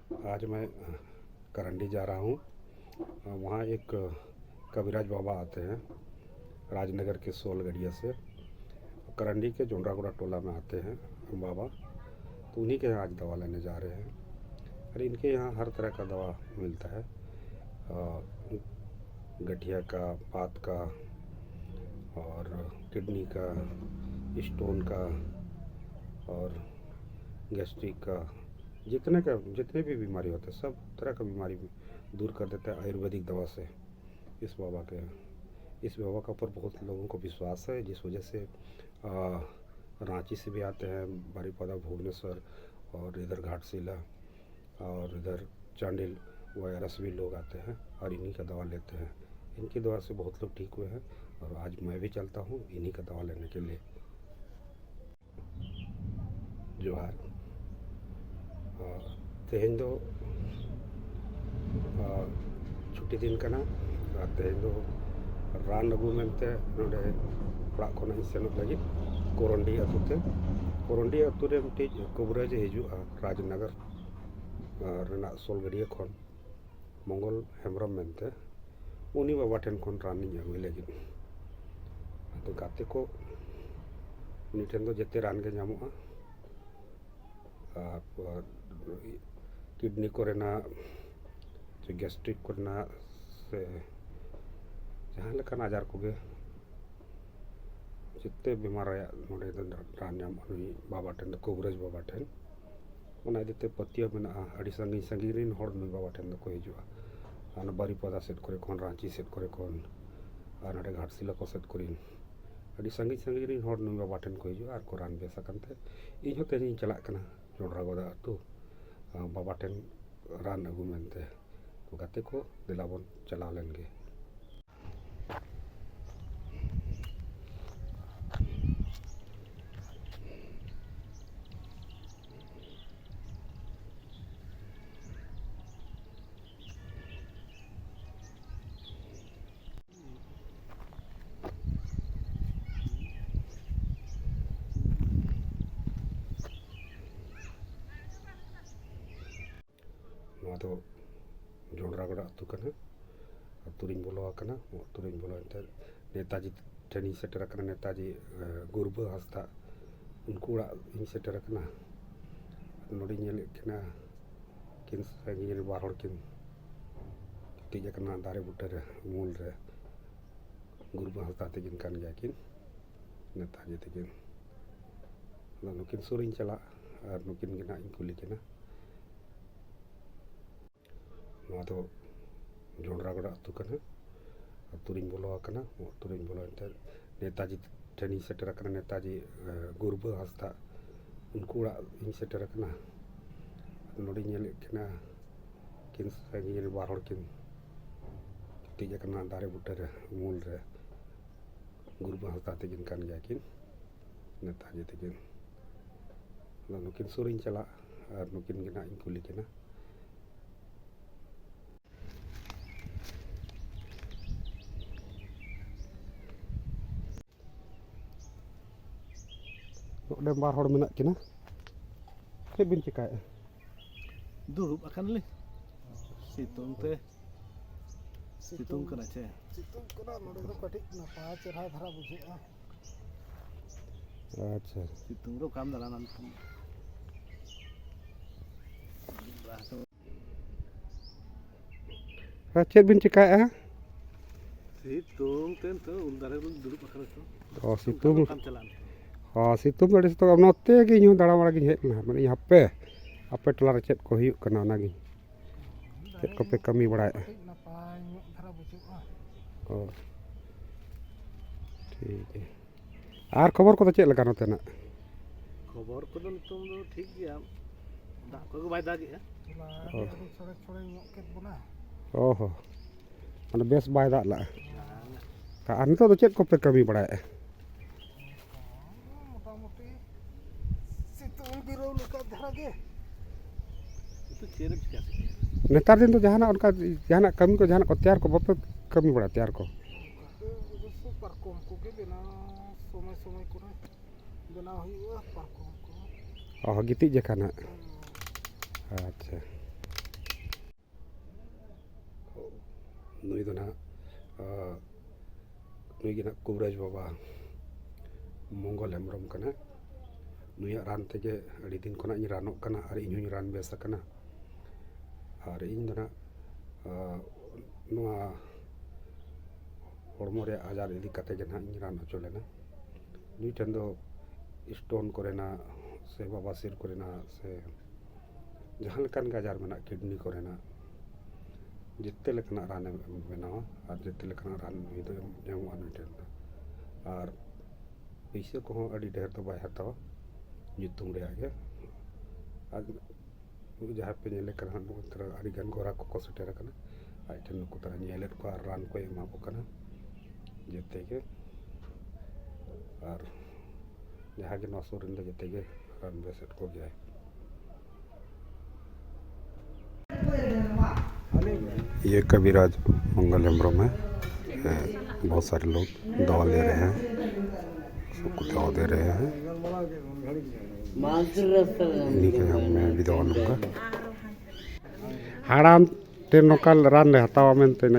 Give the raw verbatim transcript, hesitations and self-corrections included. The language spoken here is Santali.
आज मैं करंडी जा रहा हूँ। वहाँ एक कविराज बाबा आते हैं राजनगर के सोलगढ़िया से। करंडी के जोंडरागुड़ा टोला में आते हैं बाबा, तो उन्हीं के यहाँ आज दवा लेने जा रहे हैं। अरे, इनके यहाँ हर तरह का दवा मिलता है। गठिया का, पात का, और किडनी का, स्टोन का, और गैस्ट्रिक का, जितने का जितने भी बीमारी होते हैं, सब तरह का बीमारी दूर कर देते हैं आयुर्वेदिक दवा से। इस बाबा के इस बाबा का ऊपर बहुत लोगों को विश्वास है, जिस वजह से रांची से भी आते हैं, बारीपदा, भुवनेश्वर, और इधर घाटशिला और इधर चांडिल वगैरह से भी लोग आते हैं और इन्हीं का दवा लेते हैं। इनकी दवा से बहुत लोग ठीक हुए हैं और आज मैं भी चलता हूँ इन्हीं का दवा लेने के लिए। जोहार। ᱛᱮᱦᱮᱧ ᱫᱚ ᱪᱷᱩᱴᱤ ᱫᱤᱱ ᱠᱟᱱᱟ ᱟᱨ ᱛᱮᱦᱮᱧ ᱫᱚ ᱨᱟᱱ ᱟᱹᱜᱩ ᱢᱮᱱᱛᱮ ᱱᱚᱰᱮ ᱚᱲᱟᱜ ᱠᱷᱚᱱᱟᱜ ᱤᱧ ᱥᱮᱱᱚᱜ ᱞᱟᱹᱜᱤᱫ ᱠᱚᱨᱚᱱᱰᱤ ᱟᱹᱛᱩ ᱛᱮ᱾ ᱠᱚᱨᱚᱱᱰᱤ ᱟᱹᱛᱩ ᱨᱮ ᱢᱤᱫᱴᱤᱡ ᱠᱚᱵᱤᱨᱟᱡᱽ ᱮ ᱦᱤᱡᱩᱜᱼᱟ ᱨᱟᱡᱽᱱᱚᱜᱚᱨ ᱨᱮᱱᱟᱜ ᱥᱳᱞᱜᱟᱹᱰᱤᱭᱟᱹ ᱠᱷᱚᱱ, ᱢᱚᱝᱜᱚᱞ ᱦᱮᱢᱵᱨᱚᱢ ᱢᱮᱱᱛᱮ᱾ ᱩᱱᱤ ᱵᱟᱵᱟ ᱴᱷᱮᱱ ᱠᱷᱚᱱ ᱨᱟᱱᱤᱧ ᱟᱹᱜᱩᱭ ᱞᱟᱹᱜᱤᱫ᱾ ᱟᱫᱚ ᱜᱟᱛᱮ ᱠᱚ, ᱩᱱᱤ ᱴᱷᱮᱱ ᱫᱚ ᱡᱮᱛᱮ ᱨᱟᱱ ᱜᱮ ᱧᱟᱢᱚᱜᱼᱟ᱾ ᱟᱨ ᱠᱤᱰᱱᱤ ᱠᱚᱨᱮᱱᱟᱜ ᱥᱮ ᱜᱮᱥᱴᱨᱤᱠ ᱠᱚᱨᱮᱱᱟᱜ ᱥᱮ ᱡᱟᱦᱟᱸ ᱞᱮᱠᱟᱱ ᱟᱡᱟᱨ ᱠᱚᱜᱮ, ᱡᱮᱛᱮ ᱵᱤᱢᱟᱨ ᱨᱮᱭᱟᱜ ᱱᱚᱰᱮ ᱫᱚ ᱨᱟᱱ ᱧᱟᱢᱚᱜᱼᱟ ᱱᱩᱭ ᱵᱟᱵᱟ ᱴᱷᱮᱱ ᱫᱚ, ᱠᱚᱵᱤᱨᱟᱡᱽ ᱵᱟᱵᱟ ᱴᱷᱮᱱ᱾ ᱚᱱᱟ ᱤᱫᱤ ᱛᱮ ᱯᱟᱹᱛᱭᱟᱹᱣ ᱢᱮᱱᱟᱜᱼᱟ, ᱟᱹᱰᱤ ᱥᱟᱺᱜᱤᱧ ᱥᱟᱺᱜᱤᱧ ᱨᱮᱱ ᱦᱚᱲ ᱱᱩᱭ ᱵᱟᱵᱟ ᱴᱷᱮᱱ ᱫᱚᱠᱚ ᱦᱤᱡᱩᱜᱼᱟ᱾ ᱚᱱᱟ ᱵᱟᱨᱤᱯᱟᱫᱟ ᱥᱮᱫ ᱠᱚᱨᱮ ᱠᱷᱚᱱ, ᱨᱟᱺᱪᱤ ᱥᱮᱫ ᱠᱚᱨᱮ ᱠᱷᱚᱱ, ᱟᱨ ᱱᱚᱰᱮ ᱜᱷᱟᱴᱥᱤᱞᱟᱹ ᱠᱚ ᱥᱮᱫ ᱠᱚᱨᱮᱱ ᱟᱹᱰᱤ ᱥᱟᱺᱜᱤᱧ ᱥᱟᱺᱜᱤᱧ ᱨᱮᱱ ᱦᱚᱲ ᱱᱩᱭ ᱵᱟᱵᱟ ᱴᱷᱮᱱ ᱠᱚ ᱦᱤᱡᱩᱜᱼᱟ ᱟᱨ ᱠᱚ ᱨᱟᱱ ᱵᱮᱥ ᱟᱠᱟᱱ ᱛᱮ᱾ ᱤᱧ ᱦᱚᱸ ᱛᱮᱦᱮᱧ ᱤᱧ ᱪᱟᱞᱟᱜ ᱠᱟᱱᱟ ᱡᱚᱱᱰᱨᱟ ᱜᱚᱫᱟ ᱟᱹᱛᱩ, ᱟᱨ ᱵᱟᱵᱟ ᱴᱷᱮᱱ ᱨᱟᱱ ᱟᱹᱜᱩ ᱢᱮᱱᱛᱮ᱾ ᱛᱚ ᱜᱟᱛᱮ ᱠᱚ, ᱫᱮᱞᱟ ᱵᱚᱱ ᱪᱟᱞᱟᱣ ᱞᱮᱱ ᱜᱮ᱾ ᱱᱚᱣᱟ ᱫᱚ ᱡᱚᱱᱰᱨᱟᱜᱚᱲᱟ ᱟᱹᱛᱩ ᱠᱟᱱᱟ᱾ ᱟᱹᱛᱩ ᱨᱤᱧ ᱵᱚᱞᱚ ᱟᱠᱟᱱᱟ᱾ ᱟᱹᱛᱩ ᱨᱤᱧ ᱵᱚᱞᱚᱭᱮᱱ ᱛᱮ ᱱᱮᱛᱟᱡᱤ ᱴᱷᱮᱱᱤᱧ ᱥᱮᱴᱮᱨ ᱟᱠᱟᱱᱟ᱾ ᱱᱮᱛᱟᱡᱤ, ᱮ, ᱜᱩᱨᱵᱟᱹ ᱦᱟᱸᱥᱫᱟ, ᱩᱱᱠᱩ ᱚᱲᱟᱜ ᱤᱧ ᱥᱮᱴᱮᱨ ᱟᱠᱟᱱᱟ᱾ ᱱᱚᱰᱮᱧ ᱧᱮᱞᱮᱫ ᱠᱤᱱᱟ, ᱠᱤᱱ ᱥᱟᱺᱜᱤᱧ ᱨᱮ ᱵᱟᱨ ᱦᱚᱲ ᱠᱤᱱ ᱜᱤᱛᱤᱡ ᱟᱠᱟᱱᱟ ᱫᱟᱨᱮ ᱵᱩᱴᱟᱹ ᱨᱮ, ᱩᱢᱩᱞ ᱨᱮ᱾ ᱜᱩᱨᱵᱟᱹ ᱦᱟᱸᱥᱫᱟ ᱛᱟᱹᱠᱤᱱ ᱠᱟᱱ ᱜᱮᱭᱟ ᱠᱤᱱ, ᱱᱮᱛᱟᱡᱤ ᱛᱟᱹᱠᱤᱱ᱾ ᱟᱫᱚ ᱱᱩᱠᱤᱱ ᱥᱩᱨᱤᱧ ᱪᱟᱞᱟᱜ ᱟᱨ ᱱᱩᱠᱤᱱ ᱜᱮ ᱱᱟᱜ ᱤᱧ ᱠᱩᱞᱤ ᱠᱤᱱᱟ᱾ ᱱᱚᱣᱟ ᱫᱚ ᱡᱚᱱᱰᱨᱟᱜᱚᱲᱟ ᱟᱹᱛᱩ ᱠᱟᱱᱟ᱾ ᱟᱹᱛᱩ ᱨᱤᱧ ᱵᱚᱞᱚ ᱟᱠᱟᱱᱟ᱾ ᱟᱹᱛᱩ ᱨᱤᱧ ᱵᱚᱞᱚᱭᱮᱱ ᱛᱮ ᱱᱮᱛᱟᱡᱤ ᱴᱷᱮᱱᱤᱧ ᱥᱮᱴᱮᱨ ᱟᱠᱟᱱᱟ᱾ ᱱᱮᱛᱟᱡᱤ, ᱮ, ᱜᱩᱨᱵᱟᱹ ᱦᱟᱸᱥᱫᱟ, ᱩᱱᱠᱩ ᱚᱲᱟᱜ ᱤᱧ ᱥᱮᱴᱮᱨ ᱟᱠᱟᱱᱟ᱾ ᱱᱚᱰᱮᱧ ᱧᱮᱞᱮᱫ ᱠᱤᱱᱟ, ᱠᱤᱱ ᱥᱟᱺᱜᱤᱧ ᱨᱮ ᱵᱟᱨ ᱦᱚᱲ ᱠᱤᱱ ᱜᱤᱛᱤᱡ ᱟᱠᱟᱱᱟ ᱫᱟᱨᱮ ᱵᱩᱴᱟᱹ ᱨᱮ, ᱩᱢᱩᱞ ᱨᱮ᱾ ᱜᱩᱨᱵᱟᱹ ᱦᱟᱸᱥᱫᱟ ᱛᱟᱹᱠᱤᱱ ᱠᱟᱱ ᱜᱮᱭᱟ ᱠᱤᱱ, ᱱᱮᱛᱟᱡᱤ ᱛᱟᱹᱠᱤᱱ᱾ ᱟᱫᱚ ᱱᱩᱠᱤᱱ ᱥᱩᱨᱤᱧ ᱪᱟᱞᱟᱜ ᱟᱨ ᱱᱩᱠᱤᱱ ᱜᱮ ᱱᱟᱜ ᱤᱧ ᱠᱩᱞᱤ ᱠᱤᱱᱟ᱾ ᱱᱚᱰᱮ ᱵᱟᱨ ᱦᱚᱲ ᱢᱮᱱᱟᱜ ᱠᱤᱱᱟ᱾ ᱪᱮᱫ ᱵᱤᱱ ᱪᱮᱠᱟᱭᱮᱫᱼᱟ? ᱫᱩᱲᱩᱵ ᱟᱠᱟᱱᱟᱞᱤᱧ ᱥᱤᱛᱩᱝ ᱛᱮ᱾ ᱥᱤᱛᱩᱝ ᱠᱟᱱᱟ ᱪᱮ? ᱥᱤᱛᱩᱝ ᱠᱟᱱᱟ᱾ ᱱᱚᱰᱮ ᱫᱚ ᱠᱟᱹᱴᱤᱡ ᱱᱟᱯᱟᱭ ᱪᱮᱦᱨᱟ ᱫᱷᱟᱨᱟ ᱵᱩᱡᱷᱟᱹᱜᱼᱟ᱾ ᱟᱪᱪᱷᱟ᱾ ᱥᱤᱛᱩᱝ ᱨᱮ ᱚᱠᱟᱢ ᱫᱟᱬᱟᱱᱟ ᱱᱤᱛᱚᱝ? ᱦᱮᱸ, ᱪᱮᱫ ᱵᱤᱱ ᱪᱮᱠᱟᱭᱮᱫᱼᱟ? ᱥᱤᱛᱩᱝ ᱛᱮ ᱱᱤᱛᱚᱜ ᱩᱞ ᱫᱟᱨᱮ ᱨᱮ ᱫᱩᱲᱩᱵ ᱟᱠᱟᱱᱟ ᱛᱚ᱾ ᱚ, ᱥᱤᱛᱩᱝ᱾ ᱚᱠᱟᱢ ᱪᱟᱞᱟᱜᱼᱟ ᱱᱤᱛᱚᱝ? ᱚ, ᱥᱤᱛᱩᱝ ᱫᱚ ᱟᱹᱰᱤ ᱥᱤᱛᱩᱝ᱾ ᱱᱚᱛᱮ ᱜᱮ ᱤᱧ ᱦᱚᱸ ᱫᱟᱬᱟ ᱵᱟᱲᱟ ᱜᱤᱧ ᱦᱮᱡ ᱞᱮᱱᱟ᱾ ᱢᱟᱱᱮ, ᱤᱧ ᱦᱟᱯᱮ ᱟᱯᱮ ᱴᱚᱞᱟ ᱨᱮ ᱪᱮᱫ ᱠᱚ ᱦᱩᱭᱩᱜ ᱠᱟᱱᱟ, ᱚᱱᱟᱜᱤᱧ᱾ ᱪᱮᱫ ᱠᱚᱯᱮ ᱠᱟᱹᱢᱤ ᱵᱟᱲᱟᱭᱮᱫᱼᱟ? ᱠᱟᱹᱴᱤᱡ ᱱᱟᱯᱟᱭ ᱧᱚᱜ ᱫᱷᱟᱨᱟ ᱵᱩᱡᱷᱟᱹᱜᱼᱟ᱾ ᱚ, ᱴᱷᱤᱠ ᱜᱮᱭᱟ᱾ ᱟᱨ ᱠᱷᱚᱵᱚᱨ ᱠᱚᱫᱚ ᱪᱮᱫ ᱞᱮᱠᱟ ᱱᱚᱛᱮᱱᱟᱜ? ᱠᱷᱚᱵᱚᱨ ᱠᱚᱫᱚ ᱱᱤᱛᱚᱝ ᱫᱚ ᱴᱷᱤᱠ ᱜᱮᱭᱟ, ᱫᱟᱜ ᱠᱚᱜᱮ ᱵᱟᱭ ᱫᱟᱜᱮᱜᱼᱟ᱾ ᱦᱚᱞᱟ ᱚ᱾ ᱜᱮ ᱟᱹᱰᱤ ᱪᱷᱚᱲᱮ ᱧᱚᱜ ᱠᱮᱫ ᱵᱚᱱᱟ᱾ ᱚ ᱦᱚ, ᱢᱟᱱᱮ ᱵᱮᱥ ᱵᱟᱭ ᱫᱟᱜ ᱞᱟᱜᱼᱟ᱾ ᱵᱟᱝᱟ᱾ ᱟᱨ ᱱᱤᱛᱚᱜ ᱫᱚ ᱪᱮᱫ ᱠᱚᱯᱮ ᱠᱟᱹᱢᱤ ᱵᱟᱲᱟᱭᱮᱫᱼᱟ? ᱢᱚᱴᱟᱢᱩᱴᱤ ᱥᱤᱛᱩᱝ ᱡᱤᱨᱟᱹᱣ ᱞᱮᱠᱟ ᱫᱷᱟᱨᱟ ᱜᱮ᱾ ᱱᱤᱛᱚᱜ ᱪᱮᱫ ᱮᱢ ᱪᱤᱠᱟᱹ ᱥᱮ? ᱱᱮᱛᱟᱨ ᱫᱤᱱ ᱫᱚ ᱡᱟᱦᱟᱱᱟᱜ ᱚᱱᱠᱟ ᱡᱟᱦᱟᱱᱟᱜ ᱠᱟᱹᱢᱤ ᱠᱚ, ᱡᱟᱦᱟᱱᱟᱜ ᱠᱚ ᱛᱮᱭᱟᱨ ᱠᱚ ᱵᱟᱯᱮ ᱠᱟᱹᱢᱤ ᱵᱟᱲᱟᱭᱟ, ᱛᱮᱭᱟᱨ ᱠᱚ? ᱚᱱᱠᱟ ᱫᱚ ᱚᱵᱚᱥᱥᱚ ᱯᱟᱨᱠᱚᱢ ᱠᱚᱜᱮ ᱵᱮᱱᱟᱣ ᱥᱚᱢᱚᱭ ᱥᱚᱢᱚᱭ ᱠᱚᱨᱮ ᱵᱮᱱᱟᱣ ᱦᱩᱭᱩᱜᱼᱟ, ᱯᱟᱨᱠᱚᱢ ᱠᱚ᱾ ᱚ, ᱜᱤᱛᱤᱡ ᱡᱚᱠᱷᱟ ᱱᱟᱜ᱾ ᱦᱮᱸ᱾ ᱟᱪᱪᱷᱟ᱾ ᱱᱩᱭ ᱫᱚ ᱱᱟᱦᱟᱜ, ᱟᱸ, ᱱᱩᱭ ᱜᱮ ᱱᱟᱦᱟᱜ ᱠᱩᱵᱨᱟᱡᱽ ᱵᱟᱵᱟ ᱢᱚᱝᱜᱚᱞ ᱦᱮᱢᱵᱨᱚᱢ ᱠᱟᱱᱟ᱾ ᱱᱩᱭᱟᱜ ᱨᱟᱱ ᱛᱮᱜᱮ ᱟᱹᱰᱤ ᱫᱤᱱ ᱠᱷᱚᱱᱟᱜ ᱤᱧ ᱨᱟᱱᱚᱜ ᱠᱟᱱᱟ ᱟᱨ ᱤᱧ ᱦᱚᱸᱧ ᱨᱟᱱ ᱵᱮᱥ ᱟᱠᱟᱱᱟ᱾ ᱟᱨ ᱤᱧ ᱫᱚ ᱱᱟᱦᱟᱜ, ᱟᱸ, ᱱᱚᱣᱟ ᱦᱚᱲᱢᱚ ᱨᱮᱭᱟᱜ ᱟᱡᱟᱨ ᱤᱫᱤ ᱠᱟᱛᱮ ᱜᱮ ᱱᱟᱦᱟᱜ ᱤᱧ ᱨᱟᱱ ᱦᱚᱪᱚ ᱞᱮᱱᱟ᱾ ᱱᱩᱭ ᱴᱷᱮᱱ ᱫᱚ stone ᱠᱚᱨᱮᱱᱟᱜ ᱥᱮ ᱵᱟᱵᱟᱥᱤᱨ ᱠᱚᱨᱮᱱᱟᱜ ᱥᱮ ᱡᱟᱦᱟᱸ ᱞᱮᱠᱟᱱ ᱜᱮ ᱟᱡᱟᱨ ᱢᱮᱱᱟᱜ, kidney ᱠᱚᱨᱮᱱᱟᱜ, ᱡᱮᱛᱮ ᱞᱮᱠᱟᱱᱟᱜ ᱨᱟᱱᱮ ᱵᱮᱱᱟᱣᱟ ᱟᱨ ᱡᱮᱛᱮ ᱞᱮᱠᱟᱱᱟᱜ ᱨᱟᱱ ᱱᱩᱭ ᱫᱚ ᱧᱟᱢᱚᱜᱼᱟ ᱱᱩᱭ ᱴᱷᱮᱱ ᱫᱚ᱾ ᱟᱨ ᱯᱩᱭᱥᱟᱹ ᱠᱚᱦᱚᱸ ᱟᱹᱰᱤ ᱰᱷᱮᱨ ᱫᱚ ᱵᱟᱭ ᱦᱟᱛᱟᱣᱟ, ᱧᱩᱛᱩᱢ ᱨᱮᱭᱟᱜ ᱜᱮ᱾ ᱟᱨ ᱡᱟᱦᱟᱸ ᱯᱮ ᱧᱮᱞᱮ ᱠᱟᱱᱟ ᱦᱟᱸᱜ, ᱱᱚᱜᱼᱚᱭ ᱛᱚᱨᱟ ᱟᱹᱰᱤ ᱜᱟᱱ ᱜᱚᱨᱟᱠ ᱠᱚᱠᱚ ᱥᱮᱴᱮᱨ ᱟᱠᱟᱱᱟ᱾ ᱟᱡ ᱴᱷᱮᱱ ᱱᱩᱠᱩ ᱛᱟᱨᱟ ᱧᱮᱞᱮᱫ ᱠᱚᱣᱟ ᱟᱨ ᱨᱟᱱ ᱠᱚᱭ ᱮᱢᱟ ᱠᱚ ᱠᱟᱱᱟ ᱡᱮᱛᱮ ᱜᱮ᱾ ᱟᱨ ᱡᱟᱦᱟᱸ ᱜᱮ ᱱᱚᱣᱟ ᱥᱩᱨ ᱨᱮᱱ ᱫᱚ ᱡᱮᱛᱮ ᱜᱮ ᱨᱟᱱ ᱵᱮᱥᱮᱫ ᱠᱚᱜᱮᱭᱟᱭ᱾ ये कविराज मंगल हेम्ब्रम है। हैं, बहुत सारे लोग दवा ले रहे हैं, सबको दवा दे रहे हैं। इन्हीं के हम मैं भी दवा लूँगा। ᱦᱟᱲᱟᱢ ᱴᱷᱮᱱ ᱱᱚᱝᱠᱟ ᱨᱟᱱ ᱞᱮ ᱦᱟᱛᱟᱣᱟ ᱢᱮᱱᱛᱮ